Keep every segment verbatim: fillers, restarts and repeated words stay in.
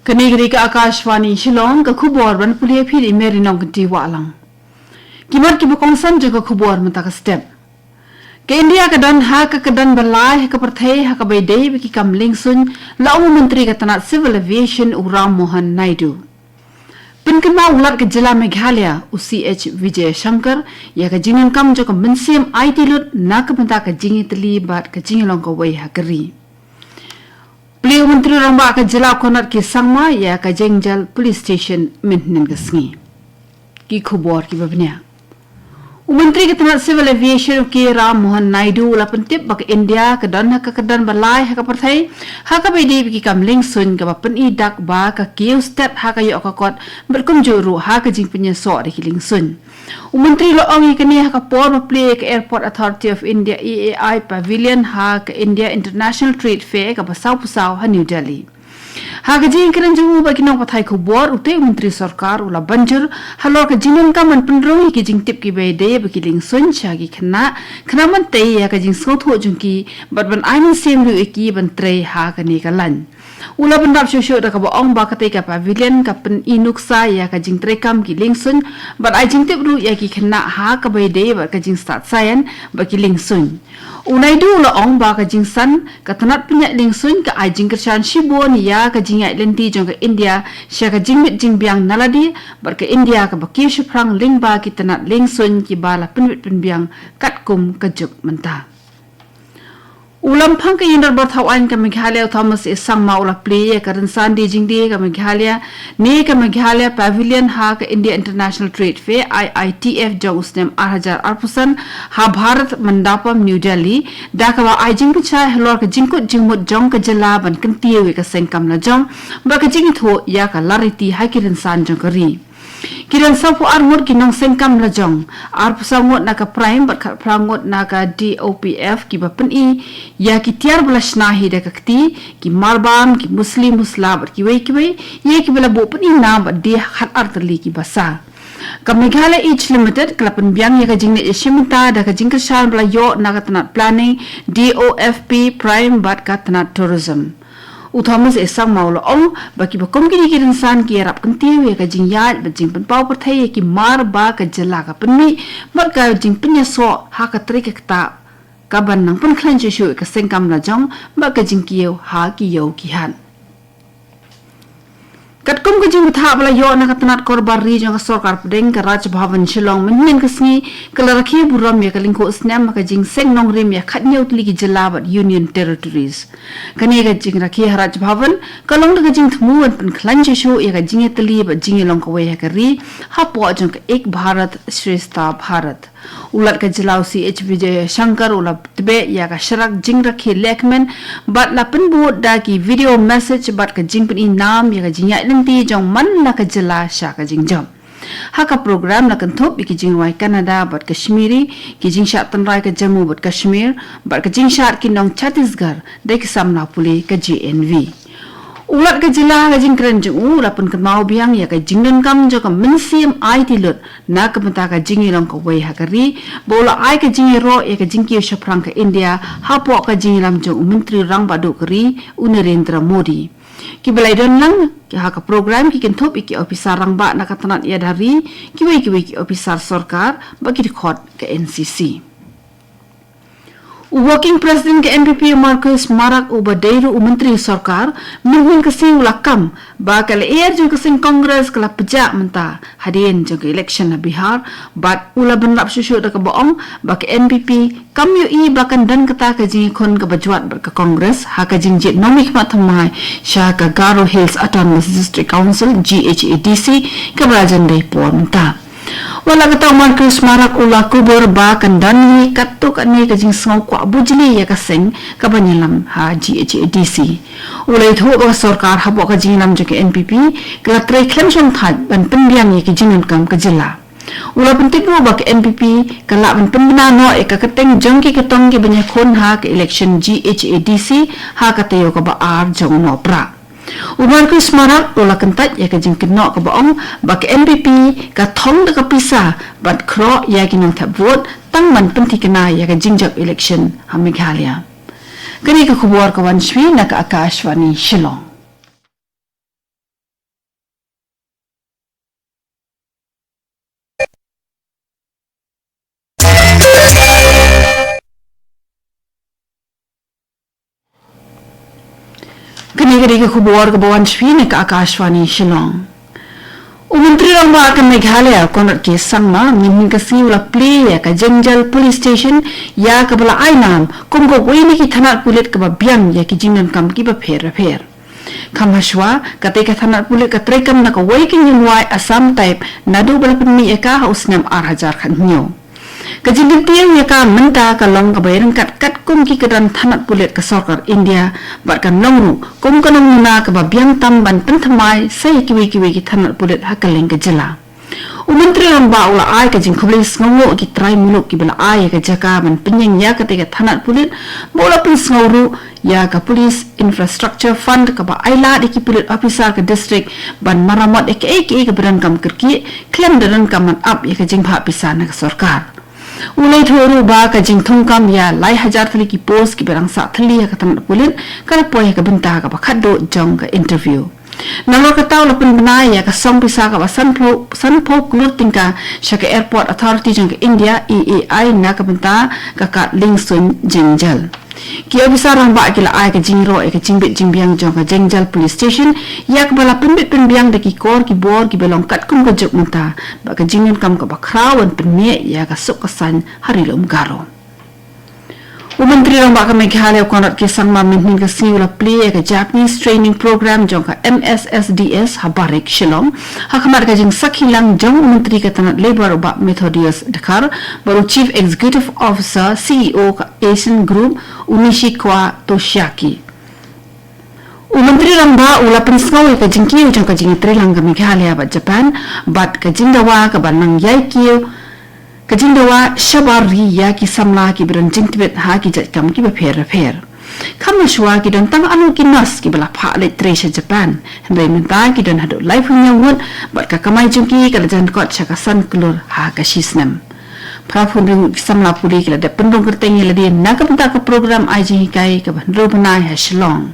Kane ka dei ka Akashvani Shillong, ka khubor ban pule phi da i Mary Nongkynti Wahlang. Ki mat kiba kongsan jong ka khubor mynta ka step. Ka India ka don ha ka kyrdan ba lai ha ka pyrthei ha kaba ïadei bad ki kam liengsuiñ, la ong u Myntri ka tnat Civil Aviation u Ram Mohan Naidu. Pynkynmaw u Lat ka jylla Meghalaya u C H Vijayashankar ïa ka jingdonkam jong ka mynsiem aiti lut na ka bynta ka jingïatylli bad ka jingïalong kawei ha ka ri. Plie u Myntri Rangbah ka jylla u Conrad K Sangma ïa ka Jengjal Police Station mynhynnin ka sngi. Ki khubor kiba bniah. U Myntri ka tnat Civil Aviation u K Ram Mohan Naidu u la pyntip ba ka India ka don ha ka kyrdan ba lai ha ka pyrthei ha kaba ïadei bad ki kam liengsuiñ, kaba pyni dak ba ka kiew stet ha ka ïoh ka kot bad kumjuh ruh ha ka jingpynïasoh da ki liengsuiñ. U Myntri u la ong ïa kane ha ka por ba plie ïa ka Airport Authority of India, A A I Pavilion ha ka India International Trade Fair kaba sawphew saw ha New Delhi. Ha ka jingïakren jong u bad ki nongpathai khubor, utei u Myntri Sorkar u la ban jur halor ka jingdonkam ban pynrung ïa ki jingtip kiba ïadei bad ki liengsuiñ sha ki khynnah, khnang ban tei ïa ka jingsngewthuh jong ki bad ban ai mynsiem ruh ïa ki ban trei ha kane ka lain. U la bynrap shuh shuh da kaba ong ba katei ka pavilion ka pyni nuksa ïa ka jingtreikam ki liengsuiñ bad ai jingtip ruh ïa ki khynnah ha kaba ïadei bad ka jingstad saian bad ki liengsuiñ. U Naidu u la ong ba ka jingsan ka tnat pynïaid liengsuiñ ka ai jingkyrshan shibun ïa ka jingïaid lynti jong ka India sha ka jingbit jingbiang na lade bad ka India kaba kiew shaphrang lyngba ki tnat liengsuiñ kiba la pynbit pynbiang katkum ka juk mynta. U Lamphang ka Ïingdorbar Thawaiñ ka Meghalaya u Thomas A Sangma u la plie ïa ka rynsan die jingdie ka Meghalaya ne ka Meghalaya Pavilion ha ka India International Trade Fair, I I T F, jong u snem ar hajar arphew san ha Bharat Mandapam, New Delhi, da kaba ai jingpynshai halor ka jingkut jingmut jong ka jylla ban kyntiew ïa ka seng kam lajong bad ka jingithuh ïa ka lariti ha ki rynsan jong ka ri. Ki don sawphew ar ngut ki nongseng kam lajong, arphew saw ngut na ka Prime bad khatphra ngut na ka D O P F, kiba pyni ïa ki tiar ba la shna hi da ka kti, ki marbam, ki musli musla bad kiwei kiwei, ïa kiba la buh pyni nam bad die khatar tylli ki basa. Ka Meghalaya Edge Limited ka la pynbiang ïa ka jingleh ïashim bynta da ka jingkyrshan ba la ïoh na ka tnat Planning, D O F P, Prime bad ka tnat Tourism. U Thomas A Sangma u la ong ba kiba kum kine ki rynsan ki ïarap kyntiew ïa ka jingïaid bad jingpynpaw pyrthei ïa ki mar ba ka jylla ka pynmih bad ka jingpynïasoh ha ka trei ka ktah, kaban nang pynkhlaiñ shuh shuh ïa ka seng kam lajong bad ka jingkiew ha ki ïew ki hat. Katkum ka jingbthah ba la ïoh na ka tnat korbar ri jong ka sorkar pdeng, ka Raj Bhavan Shillong mynhynnin ka sngi ka la rakhe burom ïa ka lyngkhuh snem ha ka jingseng nongrim ïa khathynñiew tylli ki jylla bad Union Territories. Kane ka jingrakhe ha Raj Bhavan ka long da ka jingthmu ban pynkhlaiñ shuh shuh ïa ka jingïatylli bad jingïalong kawei ha ka ri hapoh jong ka Ek Bharat Shreshtha Bharat. U Lat ka jylla u C H Vijayashankar u la tbeh ïa ka sharak jingrakhe lehkmen bad la pynbud da ki video message bad ka jingpyni nam ïa ka jingïaid lynti jong man la ka jylla sha ka jingjop. Ha ka program la kynthup ïa ki jingrwai Kannada bad Kashmiri, ki jingshad tynrai ka Jammu bad Kashmir bad ka jingshad ki nong Chhattisgarh da ki samla pule ka J N V. U Lat ka jylla ha ka jingkren jong u la pynkynmaw biang ïa ka jingdonkam jong ka mynsiem aiti lut na ka bynta ka jingïalong kawei ha ka ri, ba u la ai ka jingïaroh ïa ka jingkiew shaphrang ka India hapoh ka jingïalam jong u Myntri Rangbah Duh ka ri u Narendra Modi. Kiba la ïadon lang ha ka program ki kynthup ïa ki ophisar rangbah na ka tnat ïada ri, kiwei kiwei ki ophisar sorkar bad ki dkhot ka N C C. U Working President ka N P P u Marcuise Marak uba dei ruh u Myntri Sorkar mynhynnin ka sngi u la kam ba ka lyer jong ka seng Congress ka la pjah mynta hadien jong ka election ha Bihar bad u la bynrap shuh shuh da kaba ong ba ka N P P kam ïohi ba kan don kata ka jingïakhun kaba jwat bad ka Congress ha ka jingjied nongmihkhmat thymmai sha ka Garo Hills Autonomous District Council, G H A D C, kaba la jan dei por mynta. Wat la katta u Marcuise Marak u la kubur ba kan don hi katto katne ka jingsngew kwah bujli ïa ka seng kaban ïalam ha G H A D C. U la ïathuh ba ka sorkar hapoh ka jingïalam jong ka N P P ka la trei khlem shongthait ban pynbiang ïa ki jingdonkam ka jylla. U la pyntip ruh ba ka N P P ka lah ban pynbna noh ïa ka kyrteng jong ki kyrtong kiban ïakhun ha ka election G H A D C ha ka taïew kaba ar jong u Nohprah. U Marcuise Marak u la kyntait ïa ka jingkynnoh kaba ong ba ka N P P ka thong da ka pisa bad khroh ïa ki nongthep vote tang ban pynthikna ïa ka jingjop election ha Meghalaya. Kane ka khubor ka wan sha phi na ka Akashvani Shillong. Ka dei ka khubor kaba wan sha phi na ka Akashvani Shillong. U Myntri Rangbah ka Meghalaya, Conrad K Sangma, mynhynnin ka sngi u la plie ïa ka Jengjal Police Station ïa kaba la ai nam kum kawei na ki thanat pulit kaba biang ïa ki jingdonkam kiba pher bapher. Kham hashwa, katei ka thanat pulit ka treikam na kawei ka niam wai Assam type naduh ba la pynmih ïa ka ha u snem ar hajar khathynñiew. Ka jingkyntiew ïa ka mynta ka long kaba ïaryngkat katkum ki kyrdan thanat pulit ka sorkar India bad kan long ruh kum ka nongmuna kaba biang tam ban pynthymmai sa ïa kiwei kiwei ki thanat pulit ha kylleng ka jylla. U Myntri Rangbah u la ai ka jingkhublei sngewnguh ïa ki trai muluk kiba la ai ïa ka jaka ban pynïeng ïa katei ka thanat pulit, bad u la pynsngew ruh ïa ka Police Infrastructure Fund kaba ailad ïa ki pulit ophisar ka district ban maramot ïa kaei kaei kaba donkam kyrkieh, khlem da donkam ban ap ïa ka jingbha pisa na ka sorkar. U la ïathuh ruh ba ka jingthungkam ïa lai hajar tylli ki post kiba dang sah thylli ha ka thanat pulit ka la poi ha ka bynta kaba khatduh jong ka interview. Nalor kata u la pynbna ïa ka song pisa kaba sanphew, sanphew klur tyngka sha ka Airport Authority jong ka India, A A I, na ka bynta ka kad liengsuiñ Jengjal. Ki ophisar rangbah ki la ai ka jingïaroh ïa ka jingbit jingbiang jong ka Jengjal Police Station ïa kaba la pynbit pynbiang da ki kor ki bor kiba long katkum ka juk mynta bad ka jingdonkam kaba khraw ban pynmih ïa ka suk ka saiñ ha Ri Lum Garo. U Myntri Rangbah ka Meghalaya, Conrad K Sangma, mynhynnin ka sngi u la plie ïa ka Japanese Training Program jong ka M S S D S ha Barik, Shillong, ha khmat ka jingsakhi lang jong u Myntri ka tnat Labour, u Bah Methodius Dkhar, bad u Chief Executive Officer, C E O ka Asian Group, u Nishikawa Toshiaki. U Myntri Rangbah u la pynsngew ïa ka jingkiew jong ka jingïatreilang ka Meghalaya bad Japan bad ka jingdawa kaba nang ïai kiew, ka jingdawa shabar ri ïa ki samla kiba don jingtbit ha ki jait kam kiba pher bapher. Kham hashwa, ki don tang arngut ki nurse kiba la phah leit trei sha Japan, hynrei mynta ki don haduh laiphew hynñiew ngut bad ka kamai jong ki ka la jan kot sha ka san klur ha ka shi snem. Phraphew hynriew ngut ki samla pule ki la dep pynrung kyrteng ïa lade na ka bynta ka program ai jinghikai kaba hynriew bnai ha Shillong.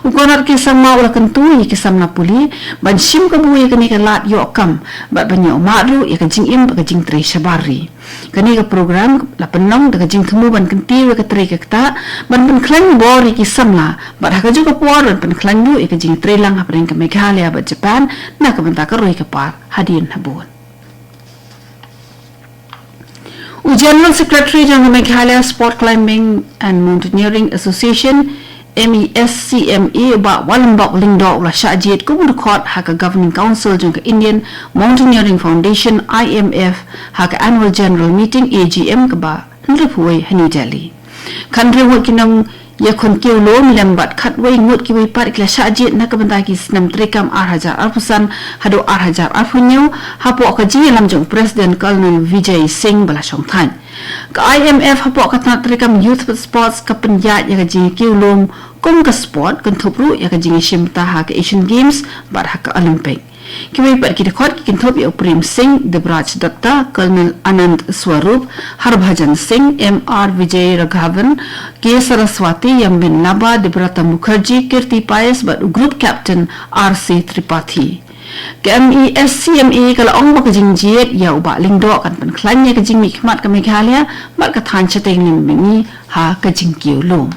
U Conrad K Sangma u la kyntu ïa ki samla pule ban shim kabu ïa kane ka lad ïoh kam bad ban ïoh mad ruh ïa ka jingim bad ka jingtrei shabar ri. Kane ka program la pynlong da ka jingthmu ban kyntiew ïa ka trei ka ktah, ban pynkhlaiñ bor ïa ki samla bad ha kajuh ka por ban pynkhlaiñ ruh ïa ka jingtreilang hapdeng ka Meghalaya bad Japan na ka bynta ka roi ka par hadien habud. U General Secretary jong ka Meghalaya Sport Climbing and Mountaineering Association, M E S C M A, u Bah Walambok Lyngdoh, u la shah jied kum u dkhot ha ka Governing Council jong ka Indian Mountaineering Foundation, I M F, ha ka Annual General Meeting, A G M, kaba hynriewphew wei ha New Delhi. Khathynriew ngut ki nong ïakhun kiew lum lem bad khatwei ngut kiwei pat ki la shah jied na ka bynta ki snem treikam ar hajar arphew san haduh ar hajar arphew hynñiew, hapoh ka jingïalam jong u President Colonel Vijay Singh ba la shongthait. Ka I M F hapoh ka tnat treikam Youth Sports ka pynïaid ïa ka jingkiew lum kum ka sport, kynthup ruh ïa ka jingïashim bynta ha ka Asian Games bad ha ka Olympic. Kiwei pat ki dkhot ki kynthup ïa u Prem Singh, Debraj Dutta, Colonel Anand Swarup, Harbhajan Singh, M R Vijay Raghavan, K Saraswati, Yambin Laba, Debrata Mukherjee, Kirti Pais bad u Group Captain R C Tripathi. Ka M E S C M A ka la ong ba ka jingjied ïa u Bah Lyngdoh kan pynkhlaiñ ïa ka jingmihkhmat ka Meghalaya bad ka thaiñ shatei lem mihngi ha ka jingkiew lum.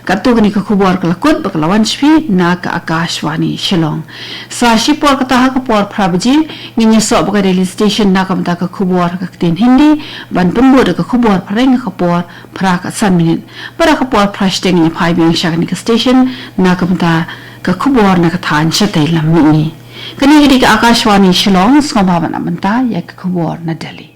Katto kane ka khubor ka la kut bad ka la wan sha phi na ka Akashvani Shillong. Sa shipor kata ha ka por phra baje ngin ïasoh bad ka Delhi Station na ka bynta ka khubor ha ka ktien Hindi, ban pynbud da ka khubor phareng ha ka por phra ka san minit. Bad ha ka por phra shiteng ngin ïa phai biang sha kane ka station na ka bynta ka khubor na ka thaiñ shatei lem mihngi. Kane ka dei ka Akashvani Shillong, sngewbha ban ap bynta ïa ka khubor na Delhi.